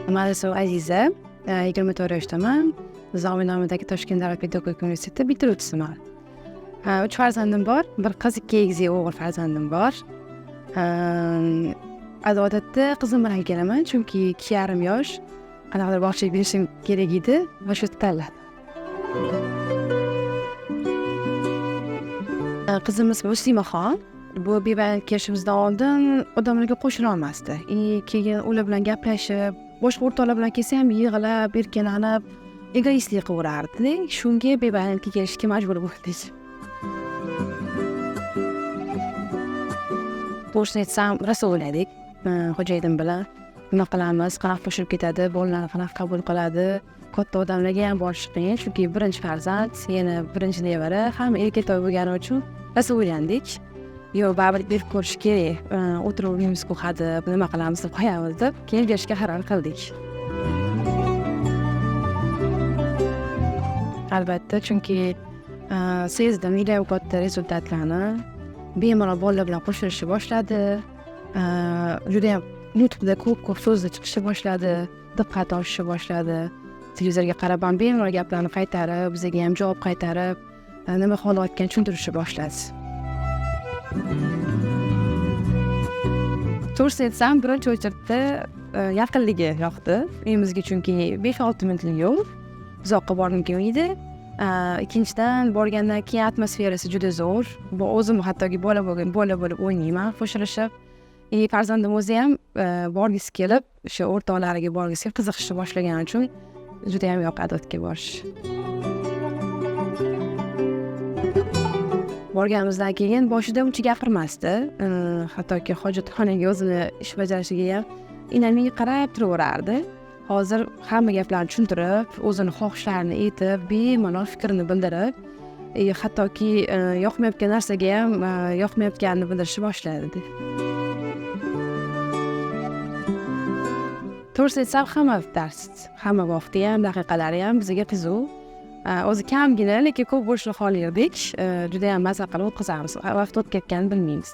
Mani ismim Aziza, 24 yoshdaman. Nizomiy nomidagi Toshkent davlat pedagogika universiteti bitiruvchisiman. 3 farzandim bor, bir qiz, 2 egizak o'g'il farzandim bor. Odatda qizim bilan kelaman, chunki 2,5 yosh, qanaqadir bog'chaga berishim kerak edi va shu tanladim. Qizimiz Muslimaxon. Bu bebayon kelishimizdan oldin odamlarga qo'shila olmasdi. Keyin ular bilan gaplashib, boshqa o'rtoqlar bilan kelsa ham yig'lab, erkalanib, egoistlik qilaverardi. Shunga bebayonlikka kelishga majbur bo'ldik. To'g'risini aytsam, rosa o'yladik. Xo'jayinim bilan nima qilamiz, qanaqa qo'shilib ketadi, bolalarni qanaqa qabul qiladi. Katta odamlarga ham borish qiyin, chunki birinchi farzand, yana birinchi nevara, hamma erkaktoy bo'lgani uchun rosa o'ylandik. Yo'q, baribir berib ko'rish kerak. O'tirib uyimizga hadeb, nima qilamiz deb qo'yamiz deb, keyin berishga qaror qildik. Albatta, chunki sezdim juda ham katta rezultatlarni. Bemalol bolalar bilan qo'shilishni boshladi. Juda ham nutqda ko'p-ko'p so'zda chiqishni boshladi, diqqat oshishni boshladi. Televizorga qarab ham bemalol gaplarni qaytarib, bizga ham javob qaytarib, nima xohlayotganini tushuntirishni boshladi. To'g'risini aytsam, birinchi o'chirtda yaqinligi yoqdi uyimizga, chunki 5-6 minutlik yo'l, uzoqqa borgim kelmaydi. Ikkinchidan, borgandan keyin atmosferasi juda zo'r. Bu o'zim hattoki bola bo'lgan, bola bo'lib o'ynayman, qo'shilishib. Farzandim o'zi ham borgisi kelib, o'sha o'rtoqlariga borgisi kelib qiziqishni boshlagani uchun juda ham yoqadi o'tga borish. Borganimizdan keyin boshida uncha gapirmasdi. Hattoki hojatxonaga o'zini ish bajarishiga ham indamay qarab turaverardi. Hozir hamma gaplarni tushuntirib, o'zini xohishlarini aytib, bemalol fikrini bildirib, hattoki yoqmayotgan narsaga ham yoqmayotganini bildirishni boshladi. To'g'risini aytsam, hamma dars, hamma vaqti ham, daqiqalari ham bizga qiziq. O'zi kamgina, lekin ko'p bo'lishini xohlardik. Juda ham maza qilib o'tkazamiz. Vaqt o'tib ketganini bilmaymiz.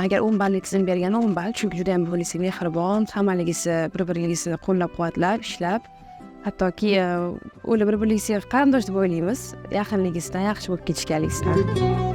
Agar 10 ballik tizim berganda 10 ball, chunki juda ham bo'lisi mehribon, hammaligisi bir-birligisi qo'llab-quvvatlab, ishlab, hattoki ular bir-birligisiga qarindosh deb o'ylaymiz, yaqinligisidan, yaxshi bo'lib ketishganligisidan.